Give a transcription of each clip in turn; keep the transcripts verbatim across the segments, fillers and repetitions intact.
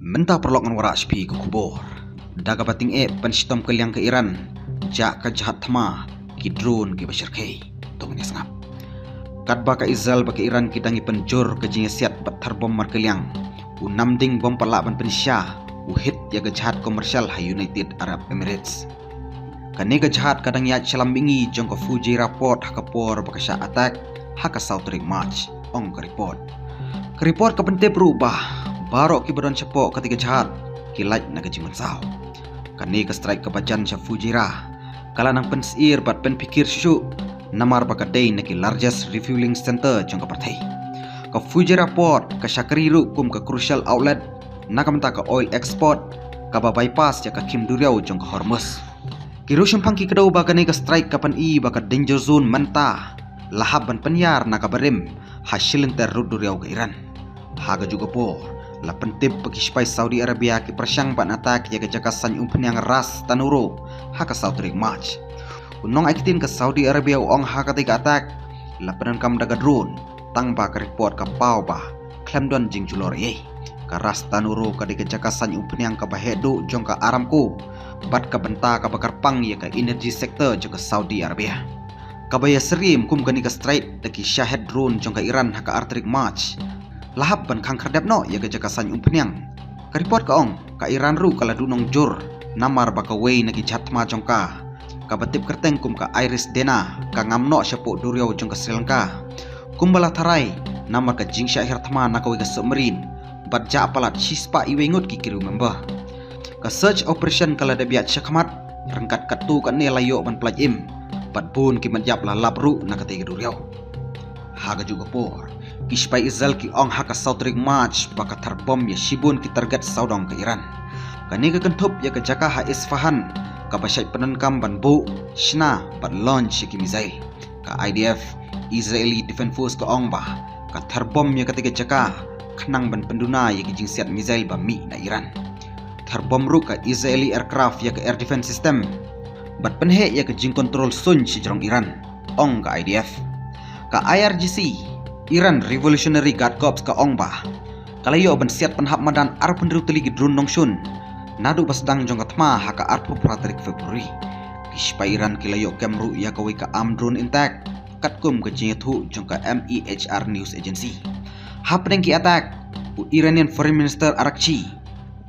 Mynta paralok ngan wanrah sha phi ka khubor. Da kaba tyngeh pynshitom kylliang ka Iran, jah ka jhad thma, ki drone kiba shyrkhei. To ngin ïa sngap. Katba ka Israel bad ka Iran ki dang ïa pynjur ka jingïasiat bad tharbom markylliang, u namding bym pat lah ban pynshisha, u hit ïa ka jhad commercial ha United Arab Emirates. Kane ka jhad ka dang ïaid sha lam mihngi jong ka Fujairah Port ha ka por ba ka shah attack ha ka saw tarik March, ong ka report. Ka report ka pyntip ruh ba baroh kiba don shapoh katei ka jhad ki lait na ka jingmynsaw. Kane ka strike kaba jan sha Fujairah ka la nang pynsyier bad pynphikir shuh shuh, namar ba ka dei na ki largest refueling center jong ka pyrthei. Ka Fujairah Port ka shakri ruh kum ka crucial outlet na ka bynta ka oil export kaba bypass ïa ka khim duriaw jong ka Hormuz. Ki riewshemphang ki kdew ba kane ka strike ka pyni ba ka danger zone mynta la hap ban pynïar na kaba rim ha shilynter rud duriaw ka Iran. Ha kajuh ka por, la pyntip ba ki sipai Saudi Arabia ki pyrshang ban attack ïa ka jaka saiñ umphniang Ras Tanura ha ka saw tarik March. U nongai ktien ka Saudi Arabia u ong ha katei ka attack la pyndonkam da ka drone, tang ba ka report ka paw ba khlem don jingjulor ei ei. Ka Ras Tanura ka dei ka jaka saiñ umphniang kaba heh duh jong ka Aramco bad ka bynta kaba kyrpang ïa ka energy sector jong ka Saudi Arabia. Kaba ïasyriem kum kane ka strike da ki shahed drone jong ka Iran ha ka ar tarik March la hap ban khang khyrdep noh ïa ka jaka saiñ umphniang. Ka report ka ong ka Iran ruh ka la duh nongjur namar ba kawei na ki jhad thma jong ka, kaba tip kyrteng kum ka Iris Dena, ka ngam noh shapoh duriaw jong ka Sri Lanka, kumba la tharai namar ka jingshah hiar thma na kawei ka submarine bad jah palat shispah iwei ngut ki crew member. Ka search operation ka la dep ïaid shakhmat, ryngkat katto katne la ïoh ban pyllait im bad bun ki met ïap la lap ruh na katei ka duriaw. Ha kajuh ka por, ki sipai Israel ki ong ha ka saw tarik March ba ka tharbom ïa shibun ki target sawdong ka Iran. Kane ka kynthup ïa ka jaka ha Isfahan kaba shait pyndonkam ban buh, shna bad launch ïa ki missile. Ka I D F, Israeli Defense Force, ka ong ba ka tharbom ïa katei ka jaka khnang ban pynduna ïa ki jingsiat missile ba mih na Iran. Tharbom ruh ka Israeli aircraft ïa ka air defense system bad pynheh ïa ka jingkontrol suiñ shajrong Iran, ong ka I D F. Ka I R G C, Iran Revolutionary Guard Corps, ka ong ba ka la ïoh ban siat pynhap madan arphew hynriew tylli ki drone nongshun naduh ba sdang jong ka thma ha ka arphew phra tarik February. Ki sipai Iran ki la ïoh kem ruh ïa kawei ka armed drone intact, katkum ka jingïathuh jong ka M E H R News Agency. Hapdeng ki attack, u Iranian Foreign Minister Araghchi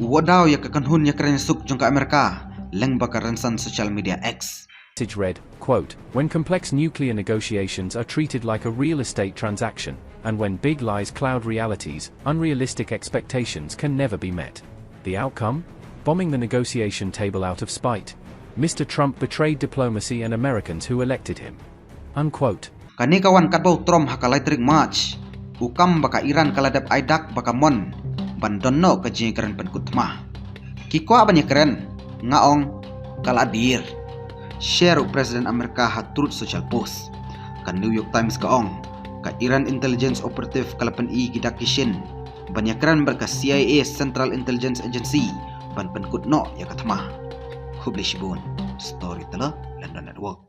u wad daw ïa ka kynhun ïakren suk jong ka Amerika lyngba ka rynsan social media X. Message read, quote, "When complex nuclear negotiations are treated like a real estate transaction, and when big lies cloud realities, unrealistic expectations can never be met. The outcome? Bombing the negotiation table out of spite. Mister Trump betrayed diplomacy and Americans who elected him." Unquote. Kane ka wan katba u Trump ha ka lai tarik March u kam ba ka Iran ka la dep ai dak ba ka mon ban don noh ka jingïakren pynkut thma. Ki kwah ban ïakren, nga ong ka la dier. Share u President Amerika ha Truth Social post. Ka New York Times ka ong ka Iran intelligence operative ka la pyni ki dak ki shin ban ïakren bad ka C I A Central Intelligence Agency ban pynkut noh ïa ka thma. Khublei shibun. Storyteller London Network.